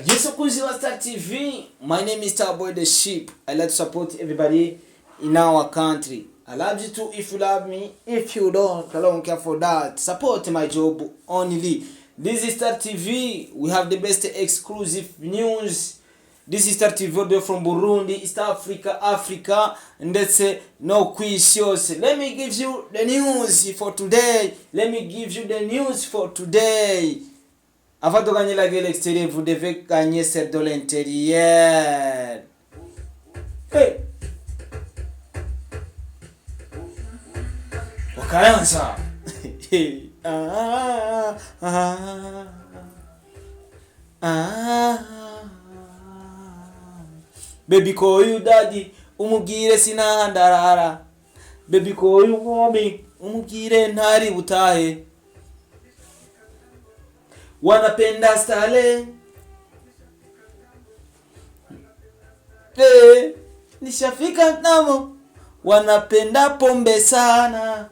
Yes, of course, Star TV. My name is Starboy the Sheep. I like to support everybody in our country. I love you too if you love me. If you don't, I don't care for that. Support my job only. This is Star TV. We have the best exclusive news. This is Star TV audio from Burundi, East Africa, Africa, ndetse no ku isi yose. Let me give you the news for today. Let me give you the news for today. Avant de gagner la guerre extérieure, vous devez gagner celle de l'intérieur. Hey! Wakaanza. Ah, ah, ah. Baby call you daddy, umubwire sinahandarara. Baby call you mommy, umubwire ntari butahe. Wanapenda stale. Hey, nishafika namo. Wanapenda pombe sana,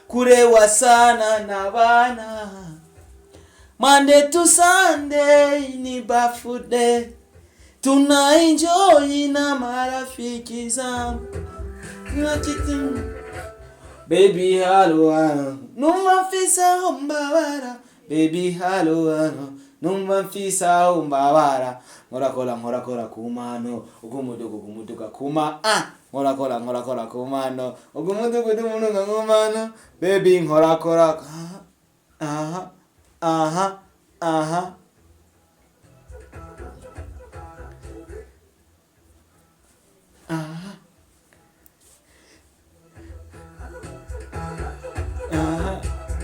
kurewa sana na bana. Monday to Sunday ni birthday. Tuna enjoy na marafiki zangu. Baby halo halo, numva mfise aho mbabara. Baby halo halo, numva mfise aho mbabara. Nkorakora nkorakora ku mano, ugumudugu gumuduga kuma ah. Nkorakora nkorakora ku mano, ugumudugu dumuduga ku mano. Baby nkorakora aha aha aha. Aha. Aha.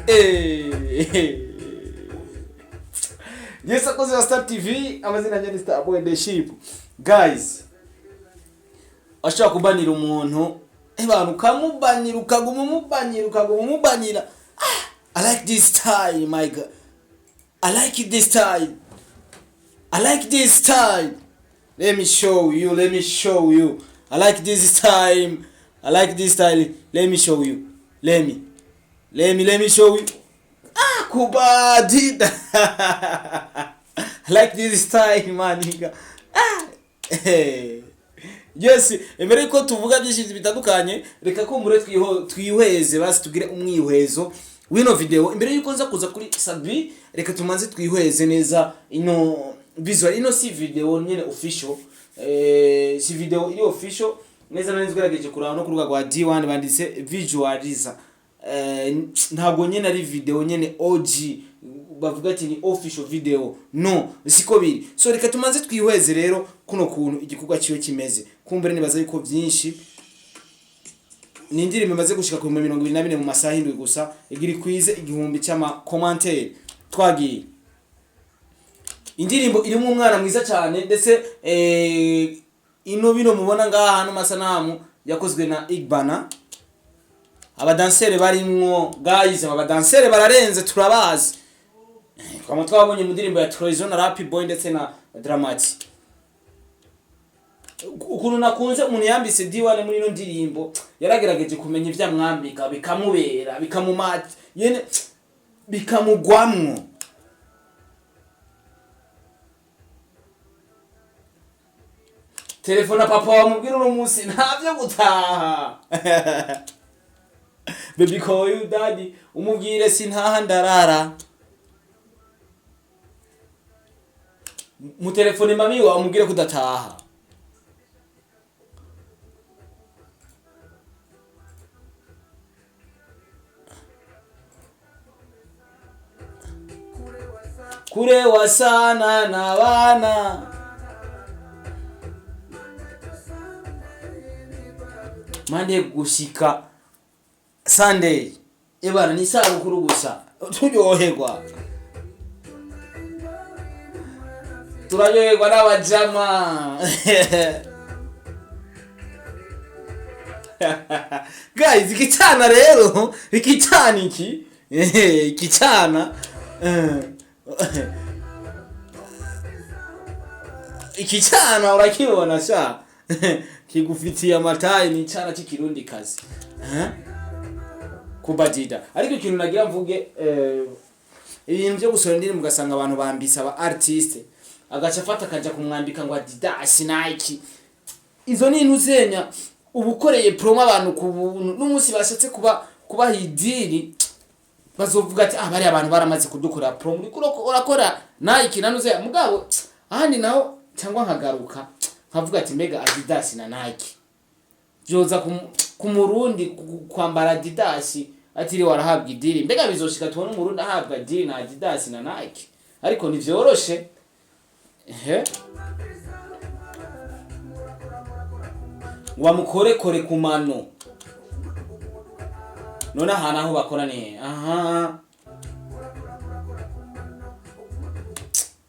Eh. Yes, akoze wa Star TV, amazina yanjye ni Star Boy the Sheep. Guys, ashobora kubanira umuntu, abantu ukamubanira, ukaguma umubanira, ukaguma umubanira. Ah, I like this style, my God. I like this style. I like this style. Let me show you, let me show you. I like this style. I like this style. Let me show you. Let me. Let me show you. Ah, kubadida. I like this style, man. Nigga. Ah. Hey. Yes, imbere yuko tuvuga byinshi bitandukanye, reka kumbure twihweze basi tugire umwihwezo wino video. Imbere yuko nza kuza kuri Sabi, reka tumanze twihweze neza ino visual, ino si video nyene official. Si video iri official neza neza ugerageje kuraba no ku rubuga rwa D1 banditse visualizer. Ntabwo nyene ari video nyene OG bavuga ati ni official video, no siko biri. So reka tumanze twihweze rero kuno kuntu igikorwa ciwe kimeze. Kumbere nibaza yuko byinshi ni indirimbo imaze gushika ku 24,000 mu masaha 7 gusa, igira ikwize 1000 cy'ama commentaire. Twagiye indirimbo irimo umwana mwiza cyane, ndetse ino bino mubona ngaha hano masanamu yakozwe na Igbana. Abadansere barimwo guys, abadansere bararenze turabazi. Twama twabonye mu ndirimbo ya Troyzone na Rappy Boy ndetse na Dramati. Ukuntu nakunze umuntu yambise D1 muri ino ndirimbo, yaragerageje kumenya ivyo amwambika bikamubera, bikamumata, yene bikamugwamwo. Telefona papa wamubwira uno munsi ntavyo gutaha. Baby call you daddy, umubwire sintaha ndarara. Mutelefone mami wawe umubwire ko udataha. Kurewa sana na bana. Mande gushika Sunday. Ebana ni isabukuru gusa. Turyoherwa. Turaryoherwa n'abajama. Guys, ikichana rero, ikichana iki? Ikichana. Ikichana urakibona sha. Kigufitiye amatayi ni icana cy'ikirundi kazi. Kubadida. Ariko ikintu nagira mvuge, ibintu byo gusohora indirimbo ugasanga abantu bambise aba artiste. Agaca afata akaja kumwambika ngo Adidas, Nike. Izo ni intuzenya uba ukoreye promo abantu ku buntu. N'umunsi bashatse kuba kubaha idiri, bazovuga ati: "Ah, bariya abantu baramaze kudukorera promo." Uriko urakora Nike na nuzenya. Mugabo ahandi naho, cyangwa nkagaruka nkavuga ati: "Mbega Adidas na Nike byoza ku Murundi kwambara Adidas atiriwe arahabwa idiri? Mbega bizoshika tubone Umurundi ahabwa idiri na Adidas na Nike?" Ariko ntivyoroshe. Ehe, wamukorekore ku mano. None ahantu aho bakora ni aha.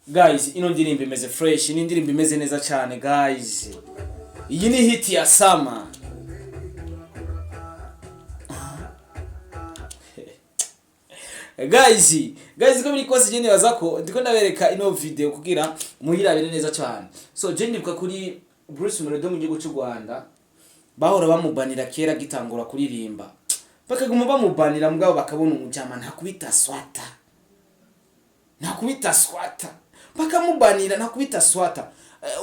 Guys, ino ndirimbo imeze fresh, ni indirimbo imeze neza cyane. Guys, iyi ni hit ya summer. Guys, ko biri kose, je nibaza ko ndiko ndabereka ino video kugira muyirabire neza cyane. So je ndibuka kuri Bruce Melody mu gihugu cy'u Rwanda, bahora bamubanira kera gitangura kuririmba, bakaguma bamubanira, mugabo bakabona umujama ntakubita swata, ntakubita swata, bakamubanira ntakubita swata.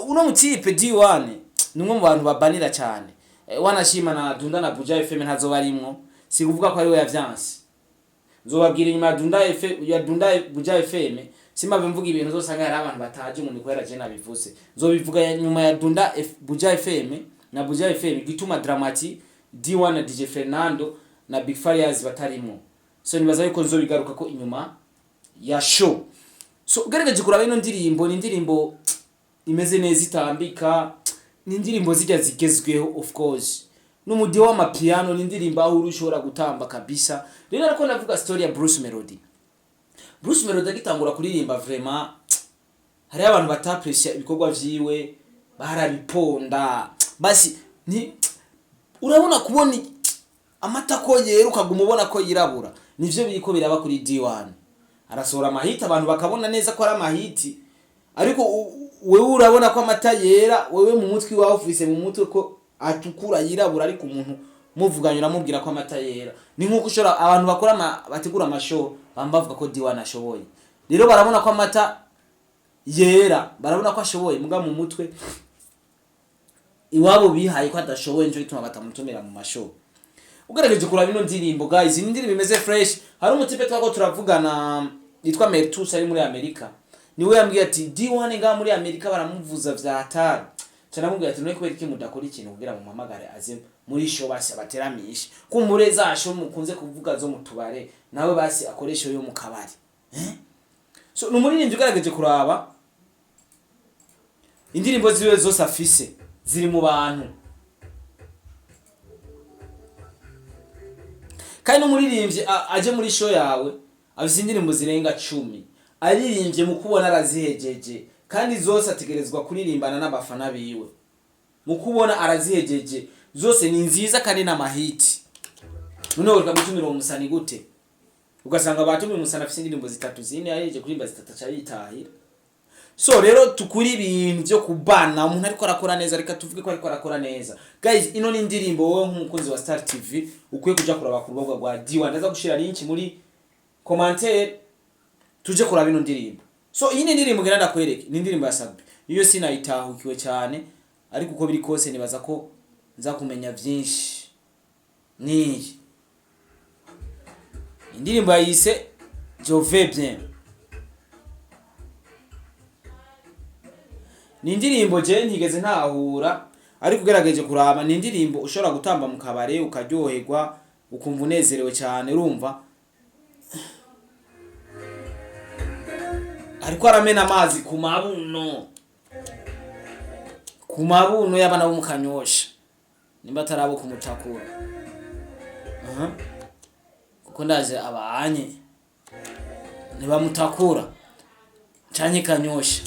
Uno mutipe D1 ni umwe mu bantu babanira cyane. Wanashima na Dunda na Buja FM ntazoba arimwo. Si kuvuga ko ari we yavyanse, nzobabwira inyuma ya Dunda F ya Dunda Buja FM. Simave mvuga ibintu zosanga hari abantu bataje ngo ni je nabivuze. Nzobivuga nyuma ya Dunda F, Buja FM na Buja FM, gituma Dramati, D1 na DJ Fernando na Big Farias batarimo. So nibaza yuko nzobigaruka ko inyuma ya show. So ugerageje kuraba ino ndirimbo, ni indirimbo imeze neza, itambika, ni indirimbo zijya zigezweho, of course n'umudiho w'amapiano, ni indirimbo aho uri ushobora gutamba kabisa. Rero ariko navuga story ya Bruce Melody. Bruce Melody agitangura kuririmba, vraiment hariho abantu batapreciya ibikorwa vyiwe, barabiponda. Basi ni urabona kubona amata ko yera, ukaguma ubona ko yirabura. Nivyo biriko biraba kuri D1. Arasohora amahiti, abantu bakabona neza ko ari amahiti, ariko wewe urabona ko amata yera. Wewe mu mutwe iwawe ufise mu mutwe ko atukura, yirabura, ariko umuntu muvuganye uramubwira ko amata yera. Ni nkuko ushobora abantu bakora bategura amashow bamba bavuga ko D1 ashoboye. Rero barabona ko amata yera, barabona ko ashoboye, muga mu mutwe iwabo bihaye ko adashoboye, nico gituma batamutumira mu mashow. Ugerageje kuraba ino ndirimbo, guys, ni indirimbo imeze fresh. Hari umutipe twako turavugana yitwa Mertus, ari muri Amerika, niwe yambwiye ati: "D1 ngaha muri Amerika baramuvuza vya hatari." Ca namubwira ati: "None kubera iki mudakora ikintu kugira mu muhamagare aze muri show, basi abateramishe kumure za show mukunze kuvuga zo mu tubare, nawe basi akoresha yo mu kabari, eh?" So ni umuririmbyi ugerageje kuraba indirimbo ziwe zose afise ziri mu bantu, kandi n'umuririmbyi aje muri show yawe afise indirimbo zirenga 10 aririmbye, mu kubona arazihejeje, kandi zose ategerezwa kuririmbana n'abafana biwe. Mu kubona arazihejeje zose, ni nziza kandi n'amahiti. Noneho reka gutumira uwo musani gute? Ugasanga batumiye umusani afise indirimbo zitatu, zine, yahejeje kuririmba zitatu aca yitahira. So rero tukuri ibintu byo kubana umuntu ariko arakora neza, reka tuvuge ko ariko arakora neza. Guys, ino ni indirimbo wowe nk'umukunzi wa Star TV ukwiye kuja kuraba ku rubuga rwa D1. Ndaza gushira link muri commentaire, tuje kuraba ino ndirimbo. So iyi ni indirimbo ngenda ndakwereke, ni indirimbo ya Sabi. Iyo sinayitahukiwe cyane, ariko uko biri kose nibaza ko nza kumenya byinshi. Niyi indirimbo yayise "Je vais bien". Ni indirimbo je ntigeze ntahura, ariko ugerageje kuraba ni indirimbo ushobora gutamba mu kabare ukaryoherwa, ukumva unezerewe cyane. Urumva ariko aramena amazi ku mabuno, ku mabuno y'abana bo mu Kanyosha, nimba atarabo kumutakura. Aha. Kuko ndaje abanye ntibamutakura canke Kanyosha.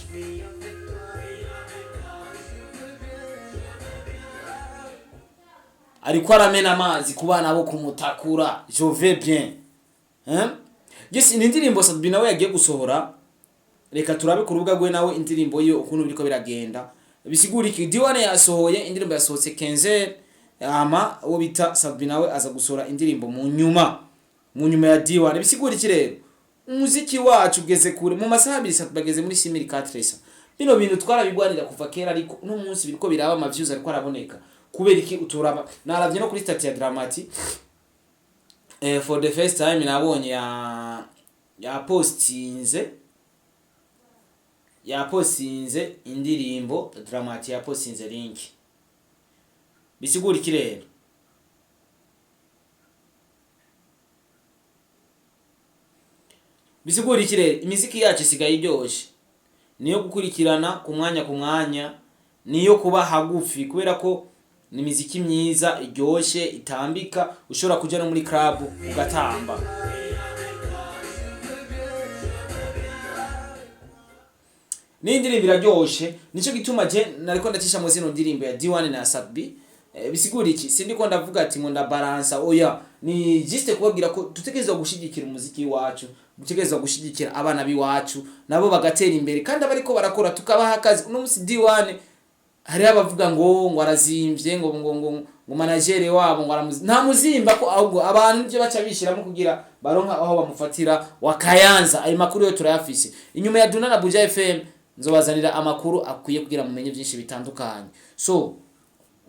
Ariko aramena amazi ku bana bo kumutakura. "Je vais bien", hein. Yes, ni indirimbo Sadbi nawe yagiye gusohora. Reka turabe ku rubuga rwe nawe indirimbo ye ukuntu biriko biragenda. Bisigura iki? Diwane yasohoye indirimbo, yasohotse 15, ama uwo bita Sadbi nawe aza gusohora indirimbo mu nyuma ya Diwane. Bisigura iki rero? Umuziki wacu ugeze kure. Mu masaha 2 Sadbi ageze muri 6400. Bino bintu twarabigwanira kuva kera, ariko uno munsi biriko biraba, ama views ariko araboneka. Kubera iki uturaba? Naravye no kuri statut ya Dramati, for the first time nabonye ya postinze indirimbo. Dramati ya postinze link. Bisigura iki rero? Bisigura iki rero? Imiziki yacu isigaye iryoshe, niyo gukurikirana ku mwanya ku mwanya, niyo kuba hagufi, kubera ko ni imiziki myiza iryoshe itambika, ushobora kuja no muri club ugatamba. N'indirimbo iraryoshe, nico gituma je nariko ndacisha mu zino ndirimbo ya D1 na Sat-B. Bisigura iki? Sindiko ndavuga ati ngo ndabaransa, oya, ni juste kubabwira ko dutegerezwa gushigikira umuziki wacu, dutegerezwa gushigikira abana b'iwacu nabo bagatera imbere, kandi abariko barakora tukabaha akazi. Uno musi D1 hariho abavuga ngo arazimvye, ngo manager wabo ngo aramuzi, nta muzimba ko, ahubwo abantu nivyo baca bishiramo kugira baronka aho bamufatira wakayanza. Ayo makuru yo turayafise. Inyuma ya Duna na Buja FM nzobazanira amakuru akwiye kugira mumenye byinshi bitandukanye. So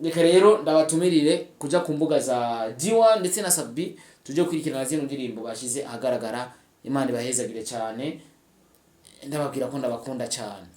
reka rero ndabatumirire kuja ku mbuga za D1 ndetse na Sat-B, tuje gukurikirana zino ndirimbo bashize ahagaragara. Imana ibahezagire cyane, ndababwira ko ndabakunda cyane.